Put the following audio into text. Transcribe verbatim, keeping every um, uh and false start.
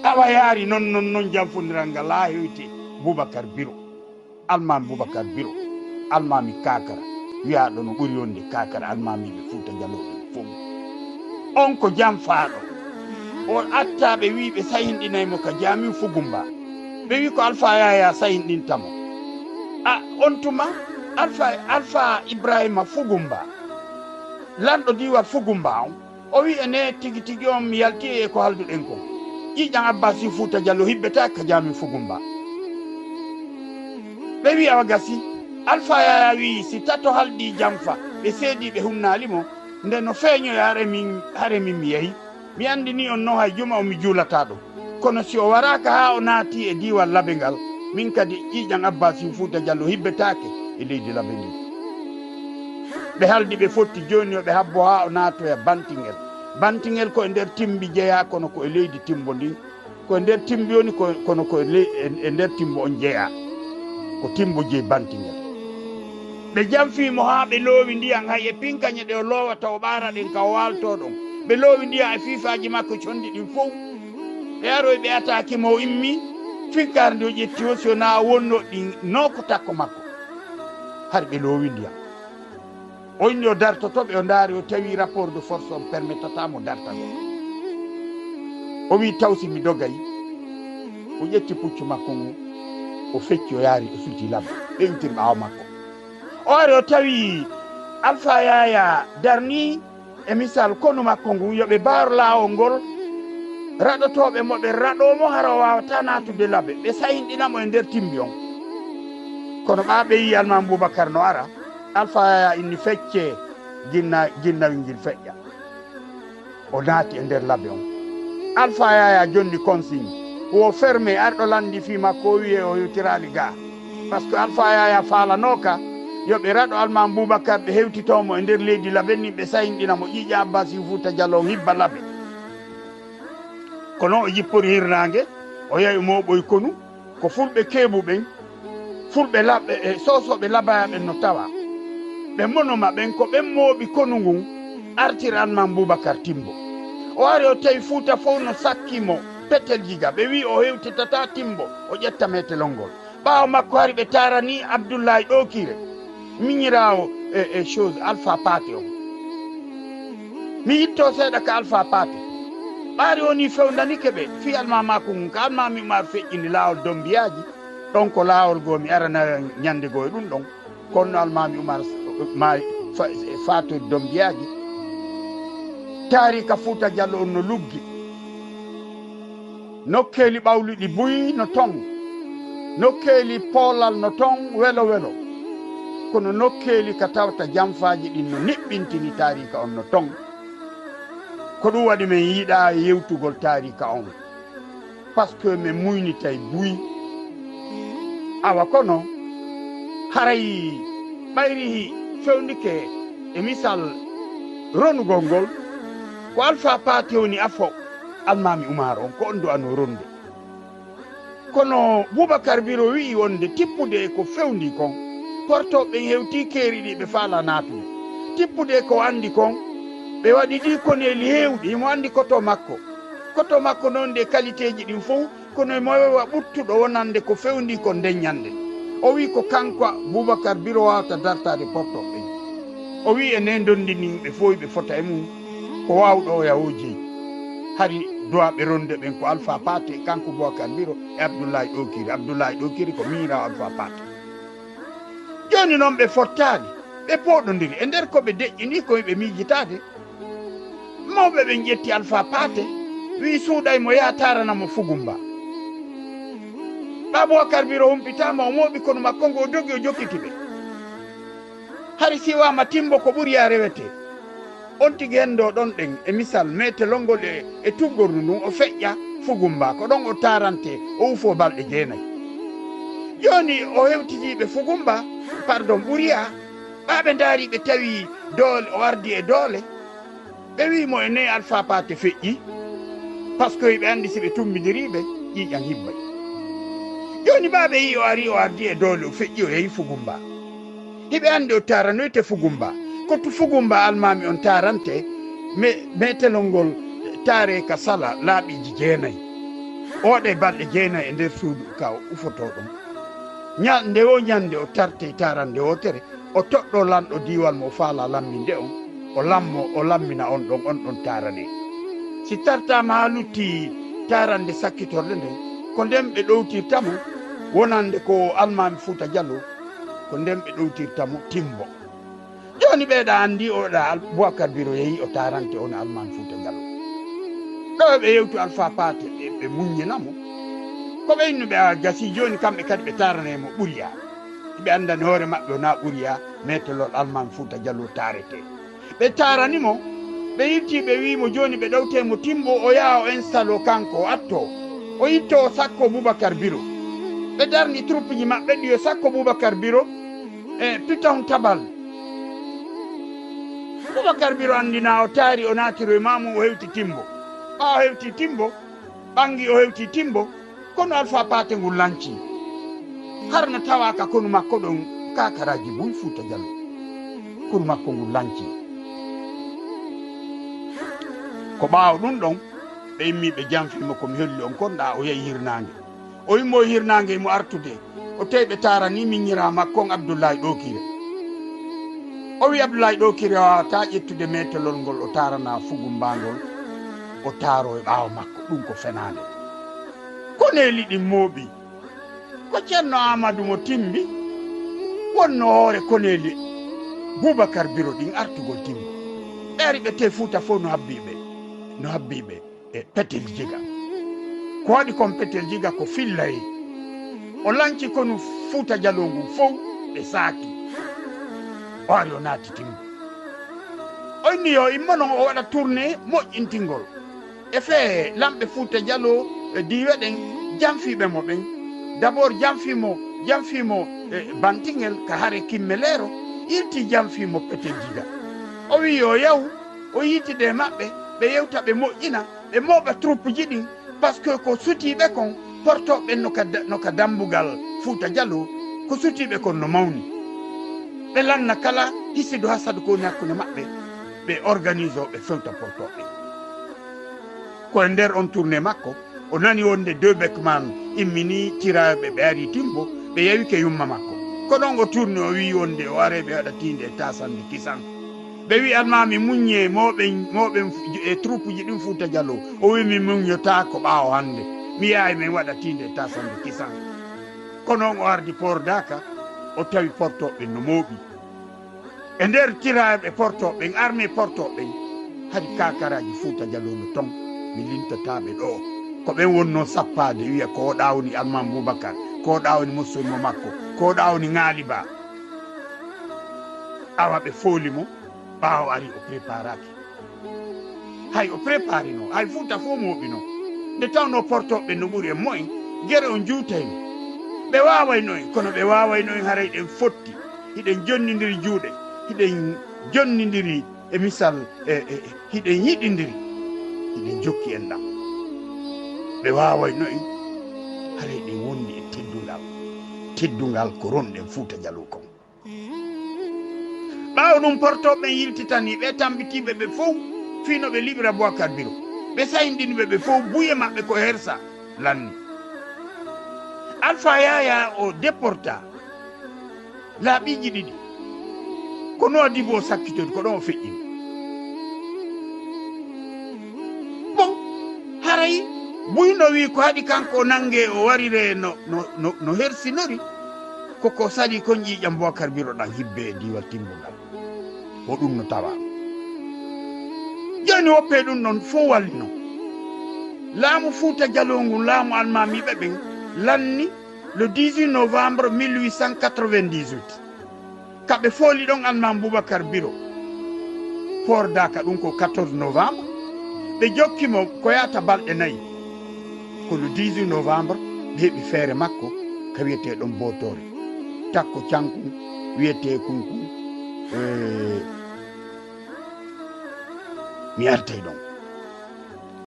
Awa yaari non, non, non, janfondiral ngal haa hewti Boubacar Biro. Almaami Boubacar Biro, almaami Kakara, wiyaaɗo no ɓuri wonde Kakara, almaamiiɓe Fuuta Jallo ɓen fow. On ko janfaaɗo. O attaa ɓe wi'i ɓe sahinɗinay mo ka jaamin Fugumba. Ɓe wi'i ko Alfa Yaya sahinɗinta mo. A, on tuma, Alfa, Alfa Ibrahima Fugumba, lanɗo diiwal Fugumba on, o wi'i, ene tigi tigi on mi yalti e ko halduɗen kon. Ƴiiƴan Abbasi Fuuta Jallo hibbetaake ka jaamin Fugumba. Ɓe wi'i awa gasi. Alfa Yaya wi'i si tato haldi janfa, ɓe seedi ɓe hunnaali mo. Nde no feeñoya hare min, hare min mi yahi. Mi andini on non hay juma on mi juulataa ɗo. Kono si o waraaka haa o naati e diiwal Labe ngal, min kadi Ƴiiƴan Abbasi Fuuta Jallo hibbetaake e leydi Labe ndin. Ɓe haldi ɓe fotti jooni yo ɓe habbo haa o naatoya Bantingel. Bantingel ko e nder Timbi jeyaa kono ko e leydi Timbo ndin. Ko e nder Timbi woni ko, kono ko e le-, e, e nder Timbo on jeyaa. Ko Timbo jeyi Bantingel. Ɓe janfii mo haa ɓe loowi ndiyan hay e pinkañe ɗe o loowata o ɓaara ɗen ka o waaltoo ɗon. Ɓe loowi ndiyan e fiifaaji makko conndi ɗin fow. Ɓe aroyi ɓe ataaki mo o immii. Finkaari ndi o ƴetti o si wonaa o wonno ɗin noo ko takko makko. Hari ɓe loowi ndiyan. O inni o dartoto ɓe, o ndaari, o tawi rapport de force on permettata mo dartagol. O wi'i, "Taw si mi dogay?" O ƴetti puccu makko ngun, o fecci, o yaari, o suuti Labe, ɓe iwtiri ɓaawo makko. O ari, o tawi Alfa Yaya darni e misal konu makko ngun, yo ɓe baaro laawol ngol, raɗotooɓe mo ɓe raɗoo mo, hara o waawataa naatude Labe, ɓe sahinɗina mo e nder Timbi on. Kono ɓaa ɓe yi'i Almaami Bubakar no ara, Alfa Yaya inni, "Feccee, ginna-, ginnawel ngel feƴƴa." O naati e nder Labe on. Alfa Yaya jonni consigne, wo fermé, arɗo lanndi fii makko, o wi'e o hewtiraali gaa. Parce que Alfa Yaya faalanooka yo ɓe raɗo Almaami Bubakar, ɓe hewtitoo mo e nder leydi Labe ndin, ɓe sahinɗina mo Ƴiiƴan Abbasi Fuuta Jallo on hibba Labe. Kono o jippori hirnaange, o yahi o mooɓoyi konu, ko fulɓe Keebu ɓen, fulɓe Laɓɓe e soosooɓe Labaya ɓen no tawaa. Ɓe Monoma ɓen, ko ɓen mooɓi konu ngun, artiri Almaami Bubakar Timbo. O ari, o tawi Fuuta fow no sakki mo petel jiga. Ɓe wi'i o hewtitataa Timbo, o ƴetta metelol ngol. Ɓaawo makko hari ɓe taarani Abdullahi Ɗookire, miñiraawo e, e chose Alpha Paate on. Mi yittoo seeɗa ka Alpha Paate. Ɓaari woni fewndanike ɓe fii almaamaaku ngun, ka Almaami Umar feƴƴini laawol Dommbiyaaji. Ɗon ko laawol goo mi arana ñande goo e ɗun ɗon. Kono Almaami Umar maayi fa-, faatori Dommbiyaaji. Taariika Fuuta Jallo on no luggi. Nokkeeli ɓawluɗi buy no ton, nokkeeli poolal no ton, welo welo. Kono nokkeeli ka tawata janfaaji ɗin no niɓɓintini taariika on no ton. Ko ɗun waɗi men yiɗaa yewtugol taariika on, parce que men muynitay buy. Awa kono, haray ɓayri fewndike e misal ronugol ngol, ko Alpha Paate woni afo Almaami Umar on, ko on du'anoo ronde. Kono Bubakar Biro wi'i wonde tippude e ko fewndi kon, portooɓe ɓen hewtii keeri ɗi ɓe faalaa naatude. Tippude e ko anndi kon, ɓe waɗi ɗi koneeli heewɗi, himo anndi koto makko. Koto makko non nde qualitéeji ɗin fow, kono himo wewa ɓuttuɗo wonande ko fewndi kon nden ñande. O wi'i ko kanko Bubakar Biro waawata dartaade portooɓe ɓen. O wi'i e nden ndondi ndin ɓe fow ɓe fota e mum, ko waawɗo oya o jeyi. Hari du'aaɓe ronde ɓen ko Alpha Paate, kanko Bubakar Biro e Abdullahi Ɗookiri. Abdullahi Ɗookiri ko miñiraawo Alpha Paate. Jooni non ɓe fottaali, ɓe pooɗondiri. E nder ko ɓe deƴƴini ko ɓe miijitaade. Mawɓe ɓen ƴetti Alpha Paate, wi'i suuɗay mo, yaha taarana mo Fugumba. Ɓaa Bubakar Biro humpitaama, o mooɓi konu makko ngu, o dogi, o jokkiti ɓe. Hari siwaama Timbo ko ɓuri yaa rewetee. On tigi henndo ɗon ɗen, e misal, meetelol ngol e, e tuggordu ndun, o feƴƴa Fugumba. Ko ɗon o taarantee, o ufoo balɗe jeenay. Jooni o hewtitii ɓe Fugumba, pardon, Ɓuriya. Ɓaa ɓe ndaari, ɓe tawi doole, o ardii e doole. Ɓe wi'i mo, e nee Alpha Paate feƴƴi, parce que hiɓe anndi si ɓe tumbindirii ɓe, ƴiiƴan hibbay. Jooni ɓaa ɓe yi'i o arii, o ardii e doole, o feƴƴi, o yahi Fugumba. Hiɓe anndi o taaranoyte Fugumba. Ko to Fugumba almaami on taarante, me-, meetelol ngol taaree ka sala laaɓiiji jeenay. O waɗay balɗe jeenayi e nder suudu ka o ufotoo ɗon. Ña-, nde woo ñannde o tartey taarannde wootere, o toɗɗoo lanɗo diiwal mo o faalaa lamminde on, o lammo, o lammina on ɗon, on ɗon taaranee. Si tartaama haa luttii taarannde sakkitorde nden, ko nden ɓe ɗowtirta mo, wonande ko Almaami Fuuta Jaloo, ko nden ɓe ɗowtirta mo Timbo. Jooni ɓeeɗa anndi o ɗa Al-, Bubakar Biro yehi o taarante on Almaami Fuuta Jaloo. Ɗo ɓe yewtu Alfaa Paate, ɓe, ɓe muññina mo. Ko ɓe innuɓe a gasi jooni kamɓe kadi ɓe taaranee mo Ɓuriya. Ɓe anndani hoore maɓɓe wonaa Ɓuriya, meetolol Almaami Fuuta Jaloo taaretee. Ɓe taarani mo, ɓe yiltii ɓe wi'i mo jooni ɓe ɗowtee mo Timbo o yaha o instalo kanko o attoo. O ittoo o sakkoo Bubakar Biro. Ɓe darni troupeji maɓɓe ɗi o sakkoo Bubakar Biro e Pitahun Tabal. Bubakar Biro anndinaa o taari o naatiro e maamu o hewti Timbo. Ɓaa o hewti Timbo, ɓanngi o hewti Timbo, konu Alfaa Paate ngun lancii. Hara no tawaa ka konu makko ɗon kaakaraaji buy Fuuta Jaloo. Konu makko ngun lancii. Ko ɓaawo ɗun ɗon, ɓe immii ɓe janfii mo ko mi holli on kon ɗaa o yahi hirnaange. O immoo hirnaange mo artude. O tawi ɓe taaranii miñiraa makko on Abdullaahi Ɗookire. O wi'i Abdullaahi Ɗookire waawataa ƴettude meetolol ngol o taaranaa Fugumba ngol, o taaroo e ɓaawo makko. Ɗun ko fenaande. Koneeli ɗin mooɓii. Ko Ceerno Aamadu mo Timbi wonnoo hoore koneeli Bubakar Biro ɗin artugol Timbo. Ɓe ari ɓe te'i Fuuta fow no habbii ɓe, no habbii ɓe e Petel Jiga. Ko waɗi kon Petel Jiga ko fillay. O lanci konu Fuuta Jaloo ngun fow ɓe saaki. O ari o naati Timbo. O inni yo immo non o waɗa tournée moƴƴintingol. E fee lamɓe Fuuta Jaloo e diiwe ɗen janfiiɓe mo ɓen. D'abord janfii mo, janfii mo e Bantingel ka hare Kimmeleero, yiltii janfii mo Petel Jiga. O wi'i yo yahu, o yiitide e maɓɓe, ɓe yewta ɓe moƴƴina, ɓe mooɓa troupeji ɗin, parce que ko sutiiɓe kon, portooɓe ɓen no ka da-, no ka dambugal Fuuta Jaloo, ko sutiiɓe kon no mawni. Ɓe lanna kala hisidu hasadu ko woni hakkunde maɓɓe, ɓe organisoo, ɓe fewta portooɓe. Ko e nder on tournée makko, o nani wonde De Beckman imminii tiraayɓe ɓe arii Timbo, ɓe yawike yumma makko. Ko ɗon o tourni, o wi'i wonde o aray ɓe waɗa tiinde e taasannde kisan. Ɓe wi'i Almaami muññee, mooɓen, mooɓen fu-, e troupeji ɗin Fuuta Jaloo. O wi'i mi muññotaako ɓaawo hannde. Mi yahay min waɗa tiinde e taasannde kisan. Kono on o ardi Port Daaka, o tawi portooɓe ɓen no mooɓi. E nder tiraayɓe portooɓe ɓen, armée portooɓe ɓen, hari kaakaraaji Fuuta Jaloo no ton, mi lintataa ɓe ɗoo. Ko ɓen wonnoo sappaade, wi'a ko o ɗaa woni Almaami Bubakar, ko o ɗaa woni Mossormo makko, ko o ɗaa woni Ŋaali Ba. Awa ɓe fooli mo, ɓaawo ari o préparaaki. Hay o préparino, hay Fuuta fow mooɓino. Nde tawnoo portooɓe ɓen no ɓuri en mo'en, gere on juutayno. Ɓe waawayno en, kono ɓe waawayno en haray ɗen fotti. Hiɗen jonnindiri juuɗe, hiɗen jonnindiri e misal, e, e, e, hiɗen yiɗindiri, hiɗen jokki enɗam. Ɓe waawayno en, haray ɗen wondi e teddungal. Teddungal ko ronɗen Fuuta Jaloo kon. Ɓaawo ɗun, portooɓe ɓen yiltitanii ɓe tambitiiɓe ɓe fow fii no ɓe liɓira Bubakar Biro. Ɓe sayinɗini ɓe ɓe fow, buy e maɓɓe ko hersa lanni. Alfaa Yaayaa o déporta laaɓiiji ɗiɗi. Ko Nuwaadibu o sakkitodi, ko ɗon o feƴƴini. Bon, haray buy no wi'i ko haɗi kanko o nangee o wariree no, no, no, no hersinori, ko ko salii kon ƴiiƴan Bubakar Biro ɗan hibbee e diiwal Timbo ngal. Ko ɗun no tawaa. Jooni woppee ɗun ɗon fow wallino. Laamu Fuuta Jaloo ngun, laamu almaamiiɓe ɓen, lanni le dix-huit novembre mille huit cent quatre-vingt-dix-huit. Ka ɓe fooli ɗon Almaami Bubakar Biro, Port Daaka, ɗun ko quatorze novembre, ɓe jokki mo ko yaata balɗe nayi. Ko le dix-huit novembre, ɓe heɓi feere makko ka wi'etee ɗon Bootoore. Takko cankun wi'etee kun kun, eh, mi artay ɗon.